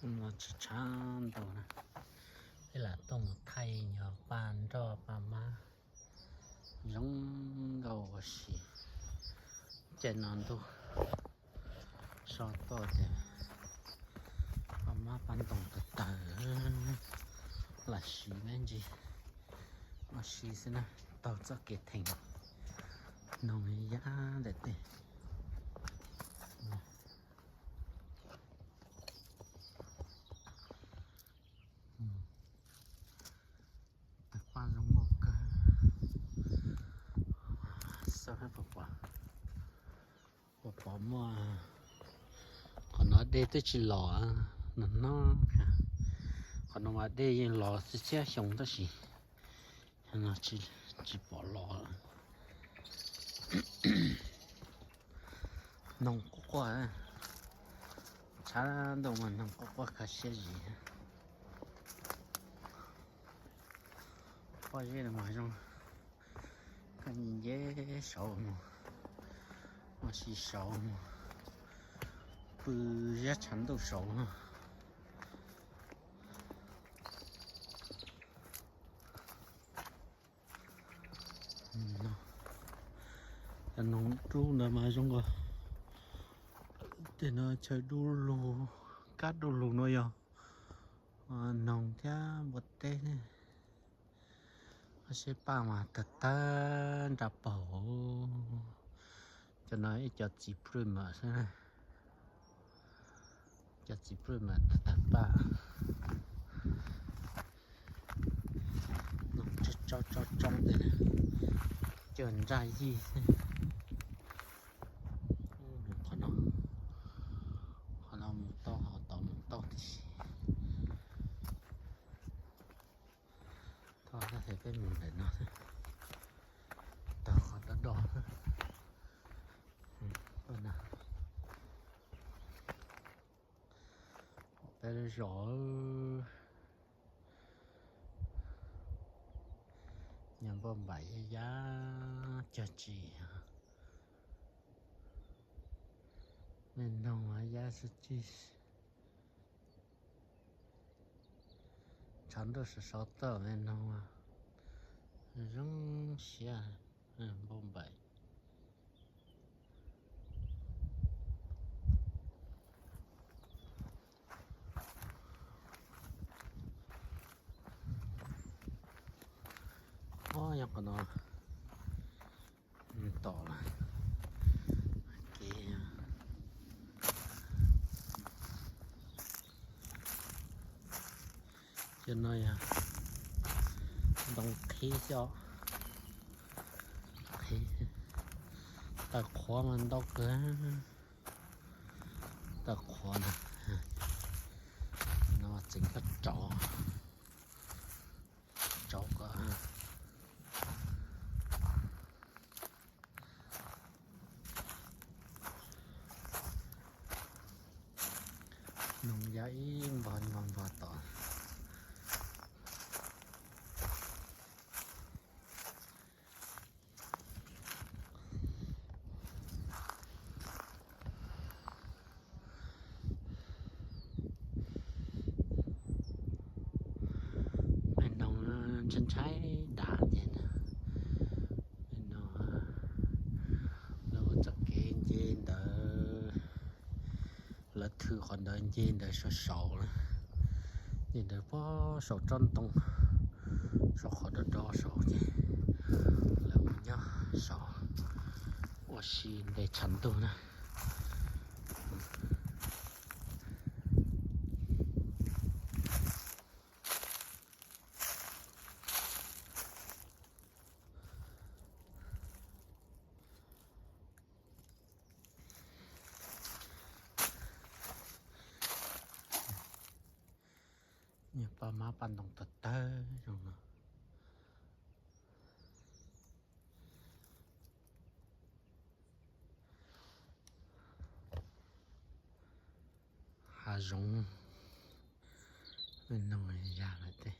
Tshav tshav ntuj na, peb lam tuaj mus thaij nyuag paj nroj paj mab zoo nkauj ua si. Caij no ntuj so tuaj ces paj mab paj ntoos tawg tawg, lam siv me ntsis ua si xwb na, taug txoj kev theem noog yab ntawm tej. Tawg paj zoo nkauj kawg. Xav puas pom, puas pom muaj, qhov no dej twb tsis los no no, qhov no mas dej yeej los txhiab txhiab xyoo tab sis no tsis pom los. Noog quaj quaj, tshav ntuj mas noog quaj quaj kho siab zis. Pob zeb no mas zoo, koj nce nce saud mus, ua si saud mus, pw zab tshav ntuj saud no. Cov noog dub ntawd mas zoo nkaus, tej no chaw dub lug, kab dub lug no yog noog thiab npua teb. Seb paj mas tawg tawg nra paug. Cov no ib co txiv plwj mas xwb, cov txiv plwj mas tawg tawg paj. Noog tsob tsob tsob ntawd, cog nraj yij xwb. Qhov no, qhov no mus tau, ho tau mus tau tib si. Thov peb mus ntawm no, taug qhov do do. Peb lub zos nyob npauj npaim yab cog tsis, me noog yab xwb tsis. Tshav ntuj sov sov toj me noog zoo siab npauj npaim. Ob, yog qhov no tom lawm. Kev, cov no yog ntoo qhib xwb os. Qhib, taws qhuav mas ntau kawg. Taws qhuav na, no tseem koj rauv, rauv kom noog ya ib npog npog npog tom. Me noog ntshai ntshai dav ces, me noog lawv ua txoj kev nce ntawd, lawv thwm qhov ntawd nce ntawd saum saud na, nce ntawd puag saum tsob ntoo, saum qhov do do saud ces lawv mus nyob saud ua si nte tshav ntuj na. Nyuag paj mab paj ntoo tawg tawg zoo no. Hav zoov, me noog ya lawm tej.